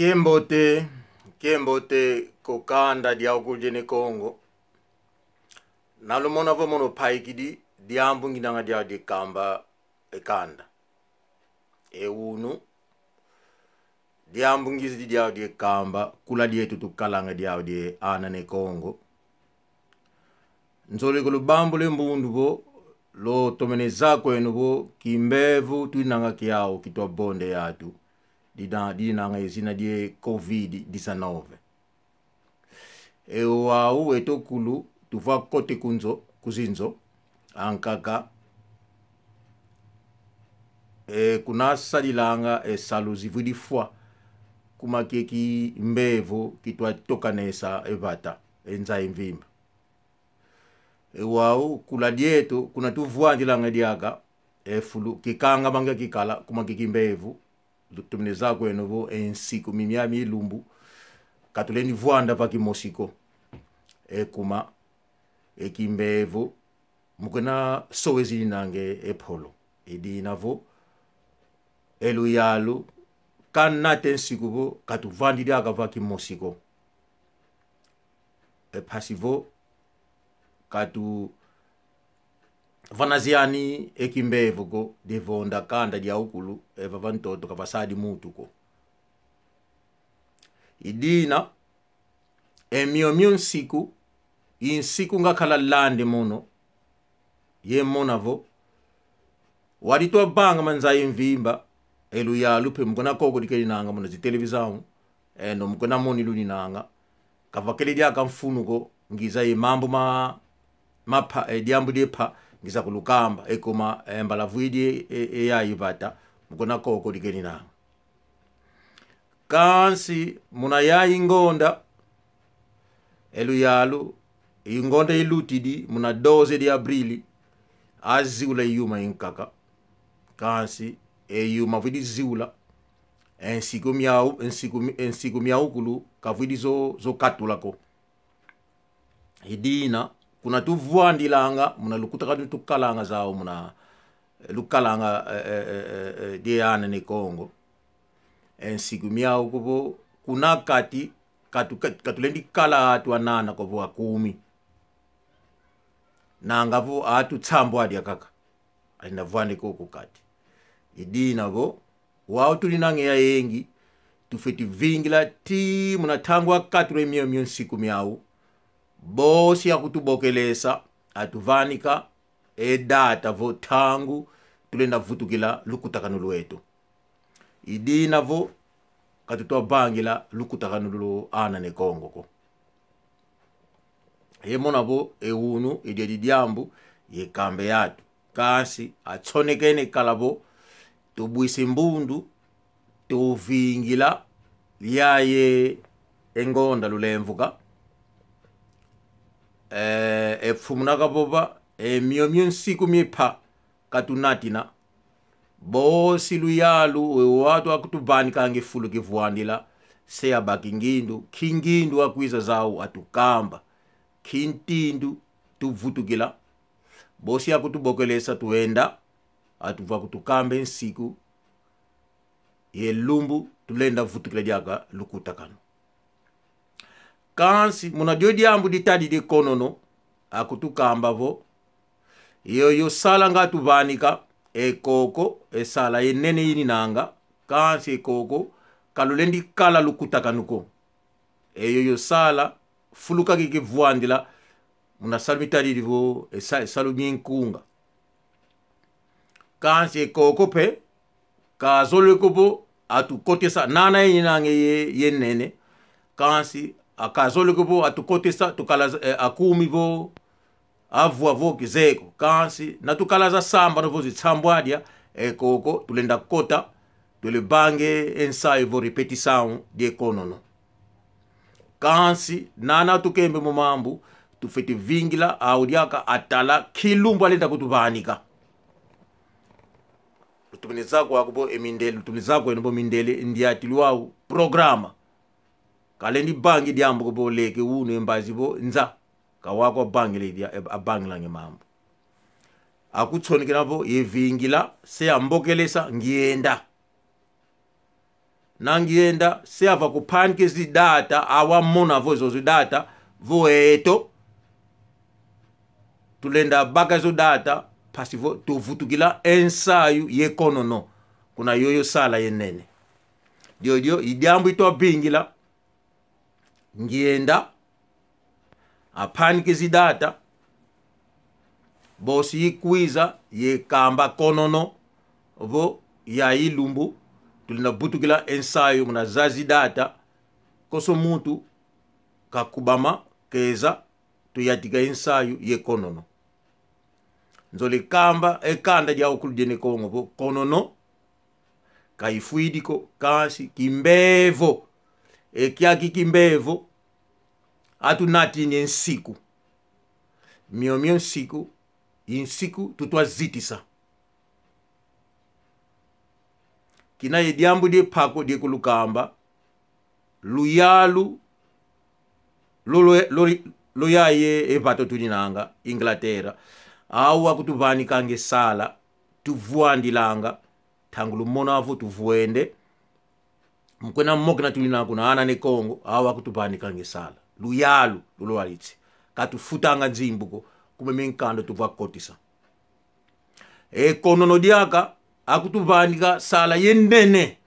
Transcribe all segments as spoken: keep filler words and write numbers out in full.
Kiambote, kiambote ko kanda diaku dia Ne Kongo. Nalumona vo mono mpaikidi diambu nginanga diau diakamba e kanda. E unu, diambu ngizidi diau diakamba, kula dieto tukalanga diau dia ana Ne Kongo. Nzolele ko lubambula e mbundu vo, lutomene zaya kweno vo, kimbevo twinanga kiau kitwa bonde yatu, dina, dinanga e zina dia covid dix-neuf. E wau eto kulu tuvwa kota ku nzo, ku zinzo, ankaka, e, kuna sadilanga e salu zivwidi fwa, kuma kie kimbevo kitwa tokanesa e vata, e nza ya mvimba. E wau, kula dieto, kuna tuvwandilanga diaka, e fulu, kikangamanga kikala, kuma kie kimbevo, lutomene zaya kweno vo, e nsiku mimia mi lumbu, ka tulendi vwanda va kimosi ko. E kuma, e kimbevo, mu kuna sowe zininanga e polo. I dina vo, e luyalu, kanata e nsiku vo, ka tuvwandi diaka va kimosi ko. E mpasi vo, ka tuvanaziani e kimbevo ko, devonda kanda diau kulu, e vava ntoto ka vasadi muntu ko. I dina, e miomio nsiku, i nsiku ngakala lande mono, ye mona vo, wadi twavanga ma nza ya mvimba, e luyalu mpe mu kuna koko dikeninanga muna zi televisão, eno mu kuna moni luninanga, ka vakele diaka mfunu ko, ngiza ye mambu ma, mapa, e diambu dia mpa, ngiza kulukamba, e kuma, e mbala vwidi, e, e, e yayi vata, mu kuna koko dikeninanga. Kansi muna yayi ngonda, e luyalu, i ngonda ilutidi, muna doze de abril, aziula i yuma inkaka. Kansi, e yuma vwidi ziula, e nsiku miau, e nsiku mi-, e nsiku miau kulu, ka vwidi zo, zo katula ko. I dina, kuna tuvwandilanga, muna lukutakanu tukalanga zau, muna, eh, lukalanga, eh, eh, eh, eh, eh, dia ana Ne Kongo. E nsiku miau ko vo, kuna kati, katu-, katu-, ka tulendi kala atu anana ko vo akumi. Nanga vo atu nsambwadi akaka. Aina vwande koko kati. I dina vo, wau tuninanga e ayingi, tufeti vingila ti muna ntangu akatula e miomio nsiku miau. Bosi akutubokelesa, atuvanika, e data vo ntangu, tulenda vutukila lukutakanu lweto. I dina vo, ka tutwa vangila lukutakanu lwa ana Ne Kongo ko. Ye mona vo, e unu, i diadi diambu, ye kamba e atu. Kansi, ansonekene kala vo, tubwisi mbundu, tuvingila, yayi e ngonda lulemvuka. Eh, e mfumu na kavova, e miomio nsiku mia mpa, katunatina. Bosi luyalu, e wau atu akutuvanikanga e fulu kivwandila, se abaki ngindu, kingindu akwiza zau atukamba, kintindu tuvutukila. Bosi akutubokelesa tuenda, atuvwa kutukamba e nsiku, ye lumbu tulenda vutukila diaka lukutakanu. Kansi, muna dio diambu ditadidi e konono, akutukamba vo, yoyo sala ngatuvanika, e koko, e sala yenene ininanga, kansi e koko, ka lulendi kala lukutakanu ko. E yoyo sala, fulu kaki kivwandila, muna salu mitadidi vo, e sa-, e salu mia nkunga. Kansi e koko mpe, kazolele ko vo atukotesa, nana ininanga ye, ye nene. Kansi, a kazolele ko vo atukotesa, tukala, eh, akumi vo, avwa vo kizeye ko. Kansi, na tukala za sambana vo zi nsambwadia, e koko, tulenda kota, twele vanga e nsayo vo repetição dia e konono. Kansi, nana tukembe mo mambu, tufeti vingila, au diaka atala, kilumbu alenda kutuvanika. Lutumineza kwaku vo e mindele, lutumineza kweno vo mindele, ndiatili wau, programa. Kalendi vangi diambu ko vo leke unu e mbazi vo nza, ka wau ko avangile dia, e, avangilanga e mambu. Akutsonekena vo, ye vingila, se ambokelesa, ngienda. na ngienda se ava kupanika zi data, awa mona vo zozo data, vo eto tulenda baka zo data, mpasi vo tuvutukila e nsayu ye konono, kuna yoyo sala ye nene. Diodio i diambu itwa bingila. Ngienda apanika zi data, bosi ikwiza ye kamba konono vo ya ilumbu tulenda butukila e nsayu muna zazi data, konso muntu kakubama keza tuyatika e nsayu ye konono. Nzole kamba e kanda dia ukulu dia Ne Kongo vo konono ka ifwidi ko, kansi kimbevo. E kiaki kimbevo atunatini e nsiku. Miomio nsiku, i nsiku tutwa zitisa. Kina ye diambu die pako die kulukamba, luyalu lo, lo, lo, lo yaye e bato tuninanga Inglaterra, au akutuvanikange sala tuvwandilanga, ntangu lumona vo tuvwende, mu kwena mokena tuninanga kuna ana Ne Kongo, au akutuvanikange sala. Luyalu lo lwalitsi. Katufutanga nzimbu ko, kuma minkanda tuvwa kotisa. E konono diaka akutuvanika sala ye nene.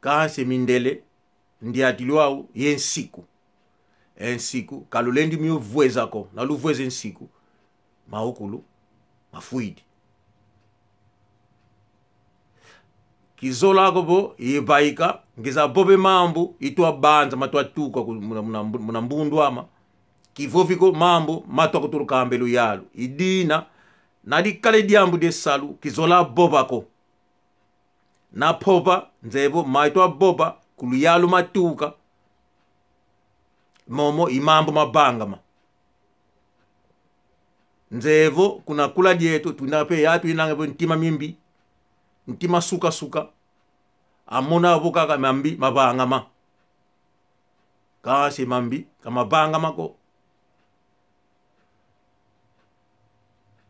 Kansi mindele ndiatilu au ye nsiku. E nsiku, ka lulendi mio vweza ko, na luvweze nsiku, maukulu mafwidi. Kizola ko vo, ye vaika, ngeza vova e mambu itwa banza matwa tuka ku, muna, muna, muna mbundu ama. Kivovi ko mambu matwa kutulukamba e luyalu. I dina, na dikala e diambu die salu, kizola vova ko. Na vova, nze vo, maitwa vova, ku luyalu matuka. Momo i mambu mavangama. Nze vo, kuna kula dieto, tuna pe yatu inanga vo ntima mimbi, ntima suka-suka. Amona vo kaka mambi mavangama. Kansi mambi ka mavangama ko.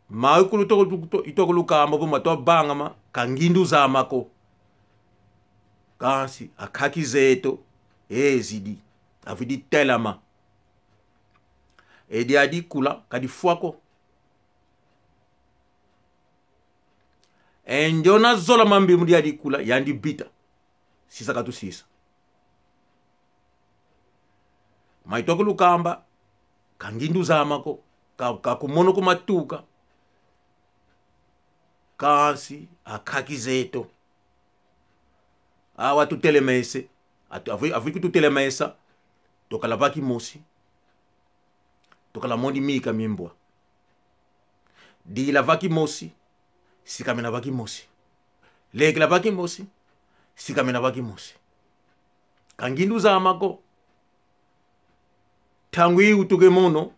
Maukulu toko, toko, itwa kulukamba vo matwa vangama, ka ngindu zama ko. Kansi akaki zeto ezidi, avwidi telama. E diadi kula ka difwa ko. E ndiona zola mambi mu diadi kula, yandi vita. Sisa katusisa. Maitwa kulukamba, ka ngindu zama ko, ka, ka kumono ko matuka. Kansi akaki zeto. Awa tutelemese, atu-, avwi-, avwidi kututelemesa, tukala va kimosi, tukala moni mika mimbwa. Dila va kimosi, sikamena va kimosi. Lekela va kimosi, sikamena va kimosi. Ka ngindu zama ko. Ntangu iwutuke mono,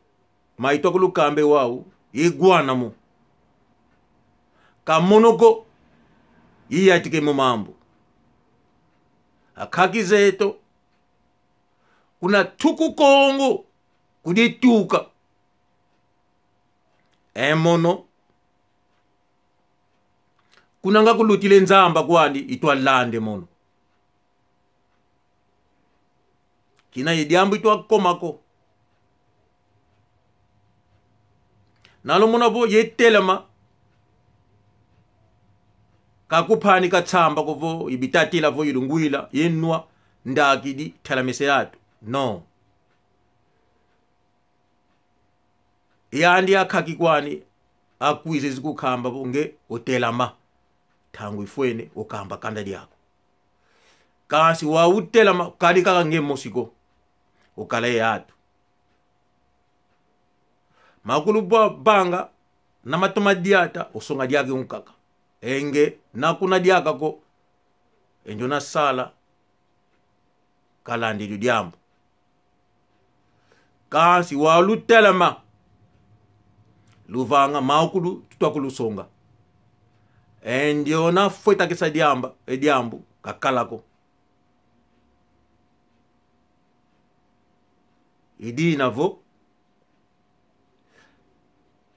maitwa kulukamba e wau, igwana mo. Ka mono ko, iyatike mo mambu. Akaki zeto, kuna tuku Kongo, kudituka. E mono, kuna nga kulutile Nzambi kwandi itwa lande mono. Kina ye diambu itwa koma ko. Na lumona vo ye telama. Ka kupani ka tsamba ko vo, ibitatila vo, ilungwila, ye nwa, ndakidi, telamese atu. No. Yandi akaki kwani, akwiza zi kukamba vo nge otelama. Ntangu ifwene, okamba kanda diaku. Kansi wau utelama, kadi kaka nge mosi ko. Okala ye atu. Makulu bwa vanga, na matoma diata, osonga diaka unkaka. E nge, na kuna diaka ko, e ndiona sala, kalandi dio diambu. Kansi wau lutelama, luvanga makulu tutwa kulusonga. E ndiona fweta kesa diamba, e diambu, kakala ko. I dina vo,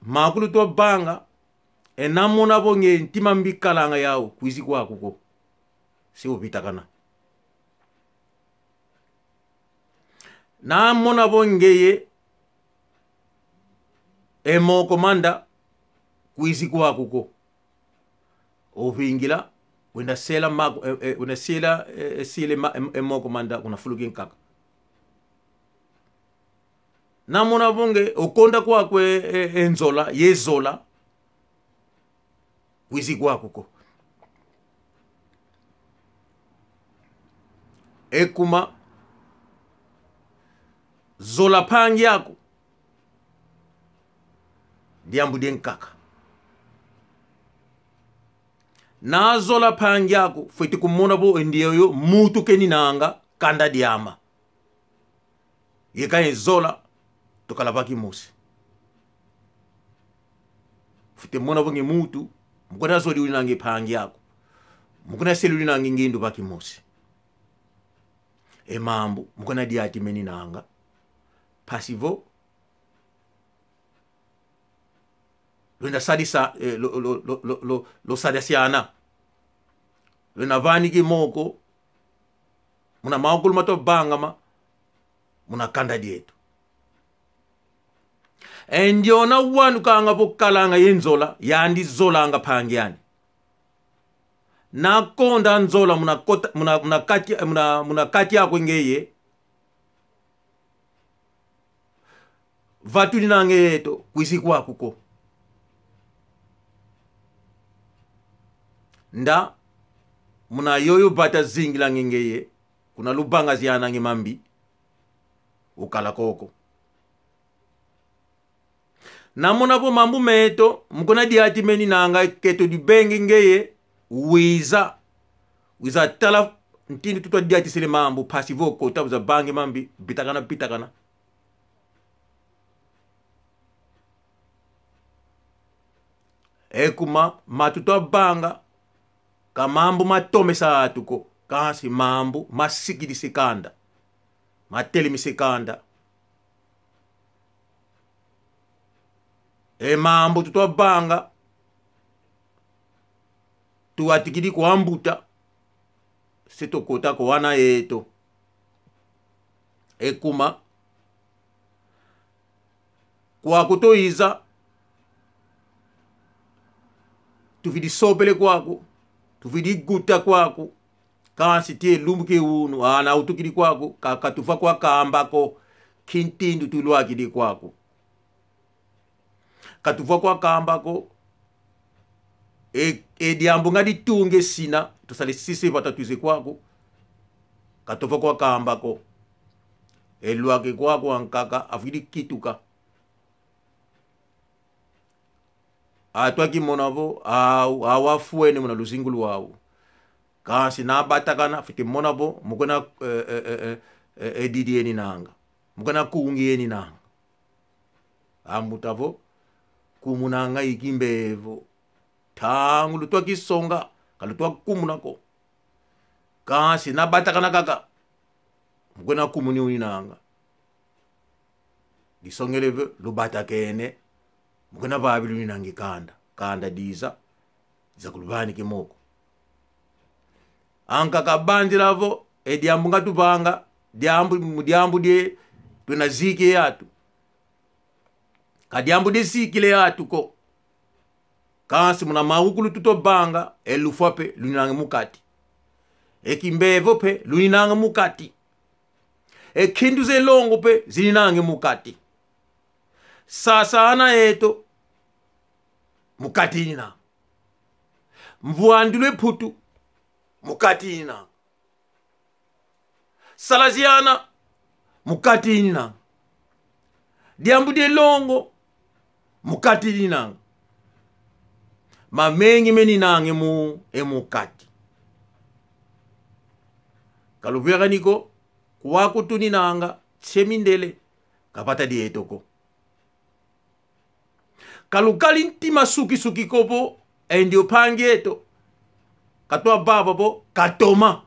makulu twa vanga, e na mona vo nge ntima mbi kalanga yau, kwizi kwaku ko. Se Namona vo ngeye e moko manda kwizi kwaku ko. Ovingila, wenda sela mako, e, e, wenda sela, e, e, sile ma, e, e moko manda kuna fulu kiankaka. Namona vo nge okonda kwaku e, e, e nzola, ye zola, kwizi kwaku ko. Ekuma, zola mpangi aku, diambu diankaka. Na zola mpangi aku, fwete kumona vo e ndioyo muntu keninanga, kanda diama. Yeka e zola, tukala va kimosi. Fwete mona vo nge muntu, mu kuna zodi uninange mpangi aku. Mu kuna seli uninange ngindu va kimosi. E mambu, mu kuna diati meninanga. Mpasi vo, lwenda sadisa, e, lo, lo, lo, lo, lo, lwasadasiana. Lwenda vanika e moko, muna maukulu matwa vangama, muna kanda dieto. E ndiona wanukanga vo kalanga ye nzola, yandi zolanga mpangi ani. Nakonda nzola muna kota, muna, muna kati, muna, muna kati aku ngeye. Va tuninange yeto, kwizi kwaku ko. Nda, muna yoyo vata zingilange ngeye, kuna luvangazianange mambi, ukala koko. Namona vo mambu meto, mu kuna diati meninanga keto dibenge ngeye, wiza. Wiza tala ntindu tutwa diatisile mambu, mpasi vo kota wiza vange mambi, vitakana, vitakana. Ekuma, ma tutwa vanga, ka mambu matomesa atu ko, kansi mambu masikidisi kanda, matelemise kanda. E mambu tutwa vanga, tuwatikidi kwa mbuta, se tukota kwa ana eto. Ekuma, kwaku twiza, tuvidi sopele kwaku, tuvidi guta kwaku, kansi tie lumbu kia unu, ana utukidi kwaku, ka, ka tuva kwa kamba ko, kintindu tulwakidi kwaku. Ka tuva kwa kamba ko, e, e diambu nga ditunge sina, tusalisisi vata twizi kwaku, ka tuva kwa kamba ko. E lwaki kwaku ankaka, avwidi kituka. Atwa kimona vo, au, au afwene muna luzingu lwau. Kansi na batakana, fwete mona vo, mu kuna, e, e, e, e, e, e didi eninanga. Mu kuna kungi eninanga. Ambuta vo, kumunanga i kimbevo. Ntangu lutwa kisonga, ka lutwa kumuna ko. Kansi na batakana kaka. Mu kuna kumuni uninanga. Disongele vo, lubatakene. Mu kuna vavi luninangi kanda. Kanda diza. Diza kuluvaniki moko. Ankaka bandila vo, e diambu nga tuvanga, diambu, mu diambu die, twena ziki e atu. Ka diambu die zikile atu ko. Kansi muna maukulu tutwa vanga, e lufwa mpe luninange mu kati. E kimbevo mpe luninange mu kati. E nkindu ze longo mpe zininange mu kati. Sasana eto, mu kati inina. Mvwandulu e Mputu, mu kati inina. Salaziana, mu kati inina. Diambu die longo, mu kati inina. Mamengi meninange mu, e mu kati. Ka luvwekani ko, kwaku tuninanga, nsi e mindele, ka vata dieto ko. Ka lukali ntima suki-suki ko vo, e ndio mpangi eto. Ka twavava vo, katoma.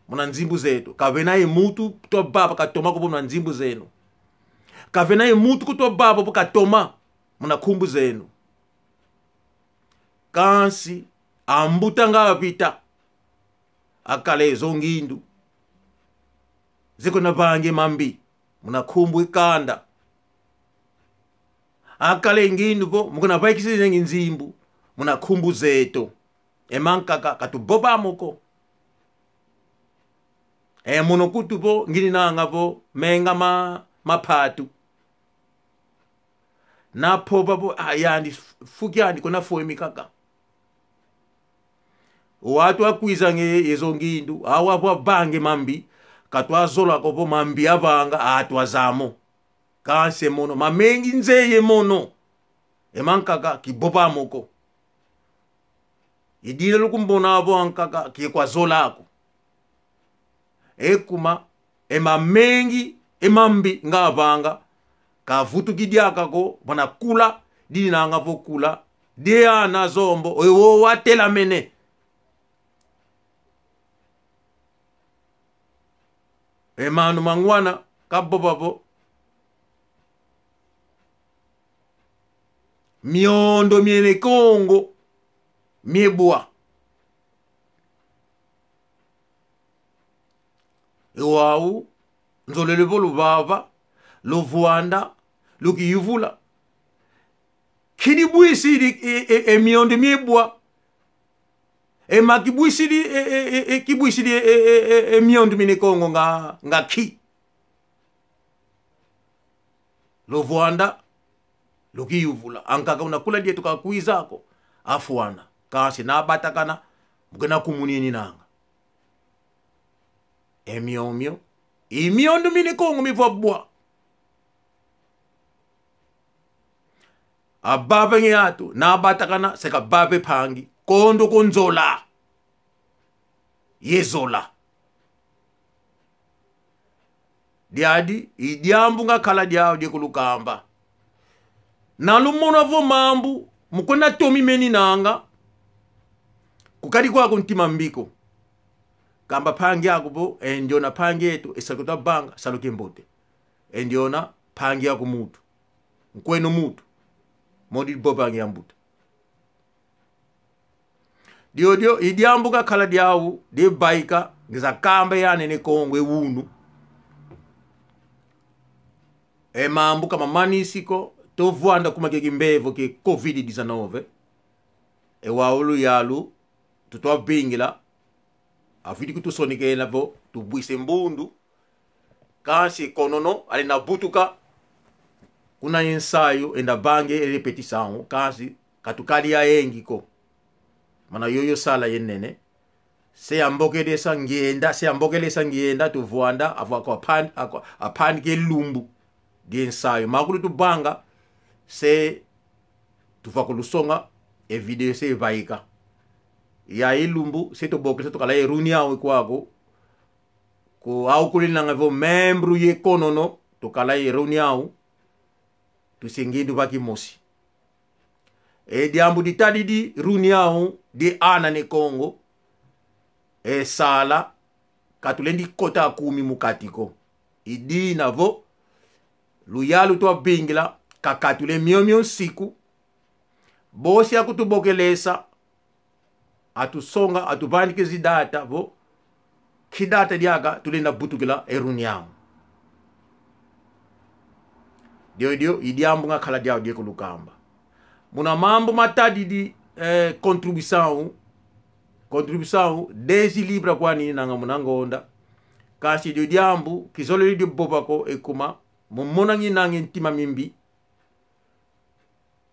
Muna nzimbu zeto. Ka vena ye muntu twavava katoma ko vo muna nzimbu zeno. Ka vena ye muntu ko twavava vo katoma. Muna nkumbu zeno. Kansi, ambuta nga avita. Akala e zo ngindu. Ze kwena vange mambi. muna nkumbu i kanda. Akala e ngindu vo, mu kuna vaikisi zengi nzimbu muna nkumbu zeto. E mankaka, katuvova mo ko. E mono nkutu vo, ngininanga vo, menga ma, ma mpatu. Navova vo, ah, yandi, fu kiandi ko nafwemi kaka. O atu akwizange e zo ngindu, awa vo avange mambi, katwazola ko vo mambi avanga, atu azaya mo. Kansi e mono, mamengi nzeye mono. E mankaka, kivova mo ko. I dina lukumbona vo ankaka, kikwazola ko. E kuma, e mamengi, e mambi nga avanga, kavutuki diaka ko, vana kula, dininanga vo kula, die ana zombo, e wowo atelamene. E mano mangwana, kavova vo, miondo mie Ne Kongo, miebwa. E wau, nzolele vo luvava, luvwanda, lukiyuvula. Kidibwisidi e, e, e miondo miebwa. E ma kibwisidi e, e, e, e, kibwisidi e, e, e, e, e miondo mie Ne Kongo nga, nga ki. Luvwanda, lukiyuvula. Ankaka una kula dieto kakwiza ko, afwana. Kansi nabatakana, mu kena kumuninanga. E miomio, i miondo mie Ne Kongo mivwabwa. Avava nge atu, nabatakana, se kavava mpangi, kondo ko nzola. Ye zola. Diadi, i diambu ngakala diau die kulukamba. Na lumona vo mambu, mu kuna tomi meninanga, kukadi kwaku ntima mbi ko. Kamba mpangi aku vo, e ndiona mpangi eto, e salu katwavanga, salu kiambote. E ndiona mpangi aku muntu. Nkweno muntu. Modi vovanga ambuta. Diodio, i diambu ngakala diau, die vaika, ngiza kamba ya Ne Kongo e unu. E mambu ka mamanisi ko, tuvwanda kuma kia kimbevo kia covid dezanove. E wau luyalu, tutwavingila, avidi kutusonekena vo, tuvwise mbundu, kansi konono, alenda vutuka, kuna ensaio, enda vange e repetição, kansi, katukadi ayengi ko. Mana yoyo sala yenene. Se ambokelesa ngienda, se ambokelesa ngienda, tuvwanda, avwa kwa pan-, akwa, apanike lumbu. Die ensaio. Makulu tuvanga, se tuvwa kulusonga, e video se vaika. Ya e lumbu, se tubokelesa tukala ye reunião kwaku, ko au kulinanga vo membro ye konono, tukala ye reunião, tusengi ndu va kimosi. E diambu ditadidi reunião die ana Ne Kongo, e sala, katulendi kota akumi mu kati ko. I dina vo, luyalu twavingila, kakatule miomio nsiku, bosi akutubokelesa, atusonga, atuvanikisi data, vo, ki data diaka, tulenda vutukila e reunião. Diodio, i diambu ngakala diau die kulukamba. Muna mambu matadidi, eh, contribuição, contribuição, dez libra kwani nanga muna ngonda. Kansi dio diambu, kizolele dio vova ko e kuma, mu mona nginanga e ntima mimbi.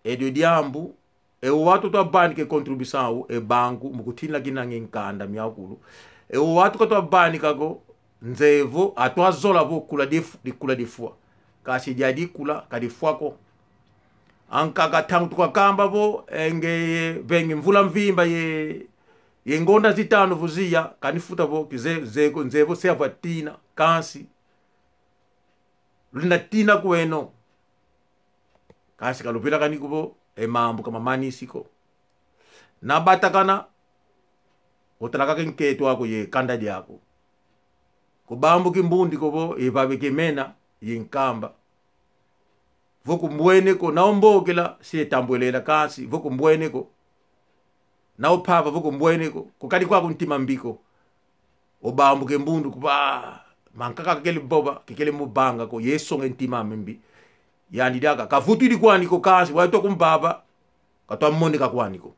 E dio diambu, e o atu twavanika e contribuição, e banco, mu kutinda nginanga e nkanda miakulu. E o atu katwavanika ko, nzeye vo, atwazola vo kula dif-, dikula difwa. Kansi dia dikula, ka difwa ko. Ankaka ntangu tukakamba vo, e nge, venge mvula mvimba ye, ye ngonda zitanu vuziya, kanifuta vo, kize-, zeko, nzeye vo, se avwa tina, kansi. Lulenda tina kweno. Kansi kaluvilakani ko vo, e mambu ka mamanisi ko. Nabatakana, otalaka ke nkento aku ye kanda diaku. Ko bambu kimbundi ko vo, e vave ke mena, ye nkamba. Vo kumbwene ko, na umbokela, se tambwelela kansi, vo kumbwene ko. Na upava vo kumbwene ko, kukadi kwaku ntima mbi ko. Obambuke mbundu kuba, Mankaka kakele vova, kikele mu vanga ko, ye songa e ntima ambi. Yandi diaka, kavutudi kwani ko kansi, wau twa kumbaba, katwa moneka kwani ko.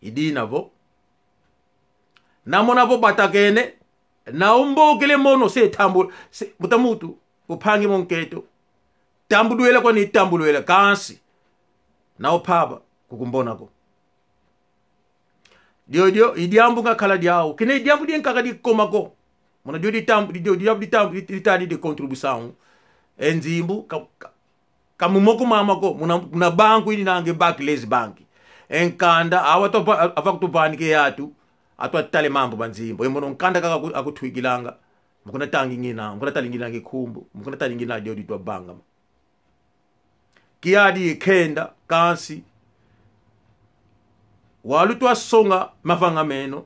I dina vo. Namona vo batakene, na umbokele mono se tambu, se, mbuta muntu, umpangi mo nkento. Tambudwela kwani tambudwela kansi. Na umpaba, kukumbona ko. Diodio, i diambu ngakala diau. Kina i diambu diankaka dikoma ko. Muna dio ditambu, dio, dio ditambu, di, di tadi de contribuição. E nzimbu, ka, ka, ka mu moko mama ko. Muna, muna banco ininanga e Barclays Bank. E nkanda, awa twa, ava kutuvani ke atu. Atwa tale mambu ma nzimbu. E mono nkanda kaka aku, akutwikilanga. Mu kuna tangi ngina, mu kuna tali ngina ke nkumbu. Mu kuna tali ngina dio ditwa vanga. Kiadi kenda, kansi. Wau twa songa mavanga meno.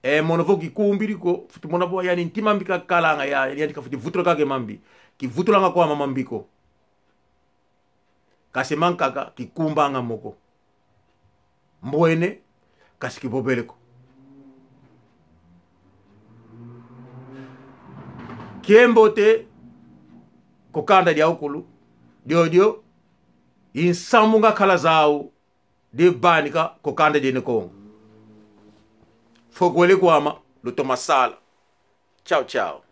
E mono vo kikumbidi ko, futu mona vo yani ntima mbi kakalanga ya, yani kafwete vutula kaka e mambi. Kivutulanga kwame mambi ko. Kansi mankaka kikumbanga mo ko. Mbwene, kansi kivovele ko. Kiambote, ko kanda diaukulu, diodio, i nsambu ngakala zau, divanika, ko kanda diene Kongo. Fokwele kwame, lutoma sala. Tchau, tchau.